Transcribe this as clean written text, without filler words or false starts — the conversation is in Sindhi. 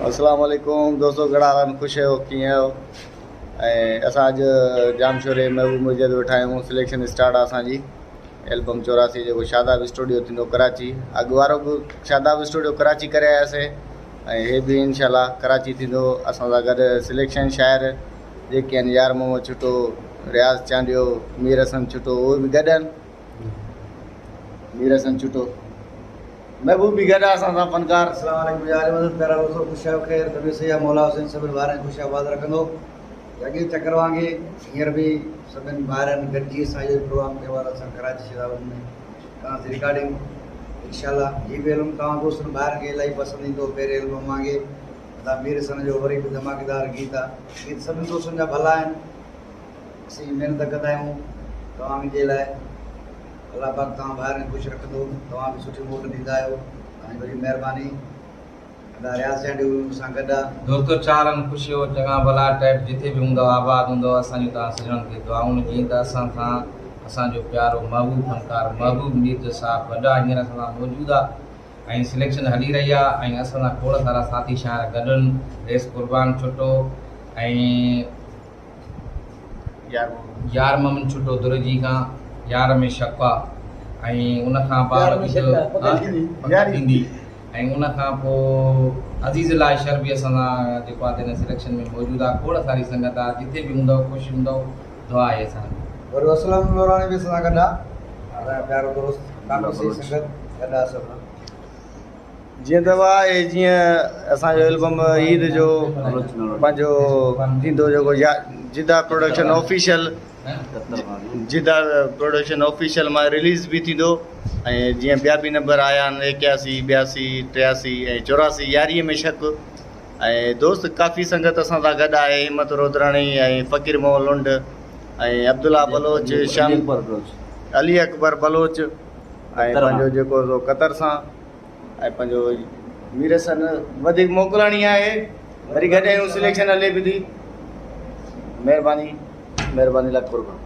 اسلام عليڪم دوستو ڪهڙا حال آهن خوش آهيو ڪيئن آهيو ۽ اسان اڄ ڄامشوري محبوب مسجد ويٺا آهيون سليڪشن اسٽارٽ آهي اسان جي البم 84 جيڪو شاداب اسٽوڊيو ٿيندو ڪراچي اڳ وارو به شاداب اسٽوڊيو ڪراچي ڪري آياسي ۽ هي به انشاء الله ڪراچي ٿيندو اسان سان گڏ سليڪشن شاعر جيڪي آهن يار محمد ڇٽو رياض چانڊيو مير حسن ڇٽو اهي به گڏ آهن مير حسن ڇٽو محبوب به گڏ آهي اسان سان فنڪار. السلام عليڪم يا علي مدد پيارا دوستو خوش آهيو خير طبيعت صحيح آهي مولا حسين سڀن ڀائرن کي خوش آباد رکندو اڳئين چڪر وانگي هينئر به سڀن ڀائرن گڏجي اسان اهو پروگرام ڪيو آهي اسان ڪراچي شهزادن ۾ ڪران ٿي رڪارڊنگ انشاء الله هي به البم توهان دوستن ڀائرن کي الاهي پسند ايندو پهرين البم وانگي ادا مير حسن جو وري به ڌماڪيدار گيت آهي گيت سڀن دوستن جا ڀلا آهن اسين محنت ڪندا آهيون توهان جي لاء الله پاڪ توهان ڀائرن کي خوش رکندو توهان به سٺي موٽ ڏيندا آهيو توهان جي وڏي مهرباني ادا رياض چانڊيو به مون سان گڏ آ. دوستو ڇا حال آهن خوش هو چڱا ڀلا ٽيٽ جٿي به هوندؤ آباد هوندؤ اسان جون توهان سڄڻن کي دعائون جيئن ته اسان سان اسان جو پيارو محبوب فنڪار محبوب ميرزو صاحب گڏ آ هينئر اسان سان موجود آ ۽ سليڪشن هلي رهي آ ۽ اسان سان کوڙ سارا ساٿي شاعر گڏ آهن رئيس قربان ڇٽو ۽ يار محمد ڇٽو درجي کان يار ۾ شڪ آ ۽ ان کان باوجود پڪ ٿيندي ۽ ان کان پو عزيز الله شر به اسان سان جيڪو آ هن سليڪشن ۾ موجود آ کوڙ ساري سنگت آ جتي به هوندؤ خوش هوندؤ دعا آهي اسان کي. وري اسلم نوراڻي به اسان سان گڏ آ اسان جو پيارو دوست ڪافي سي سنگت گڏ آ سڀ. جيئن ته واهه اهي جيئن اسان جو البم عيد جو پنهنجو ٿيندو جيڪو يا Jeddah production official Jeddah production official مان رليز به ٿيندو ۽ جيئن ٻيا به نمبر آيا آهن 81 82 83 ۽ 84 يارهين ۾ شڪ ۽ دوست ڪافي سنگت اسان سان گڏ آهي همت رودراڻي ۽ فقير موهن لنڊ ۽ عبدالله بلوچ شام علي اڪبر بلوچ ۽ پنهنجو جيڪو سو قطر سان ۽ پنهنجو مير حسن وڌيڪ موڪلاڻي آهي وري گڏ آهيون سليڪشن هلي به ٿي مهرباني مهرباني لک قربان.